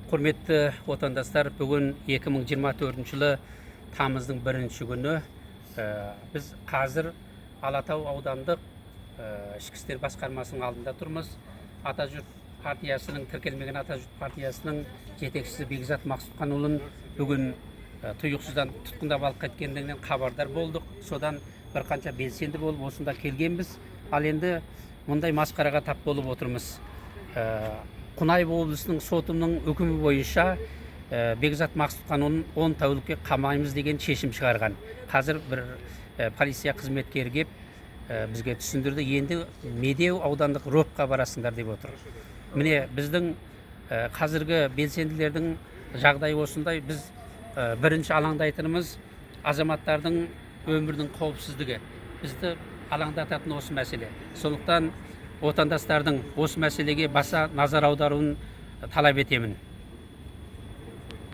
Құрметті отандастар, бүгін 2024 жылы тамыздың бірінші күні. Біз қазір Алатау аудандық ішкі істер басқармасының алдында тұрмыз. Атажұрт партиясының, тіркелмеген Атажұрт партиясының жетекшісі Бекзат Мақсұтханұлын бүгін тұйықсыздан тұтқындап алып кеткендігінен хабардар болдық. Содан бірқанша белсенді болып осында келгенбіз. Ал енді мұндай масқараға тап болып отырмыз. Қонаев облысының сотының үкімі бойынша Бекзат Мақсұтханұлын 10 тәулікке қамаймыз деген шешім шығарған. Қазір бір полиция қызметкері кеп бізге түсіндірді, енді Медеу аудандық РОП-қа барасыңдар деп отыр. Міне, біздің қазіргі белсенділердің жағдайы осындай. Біз бірінші алаңдайтынымыз азаматтардың өмірінің қауіпсіздігі. Бізді алаңдататын осы мәселе. Сондықтан отандастардың осы мәселеге баса назар аударуын талап етемін.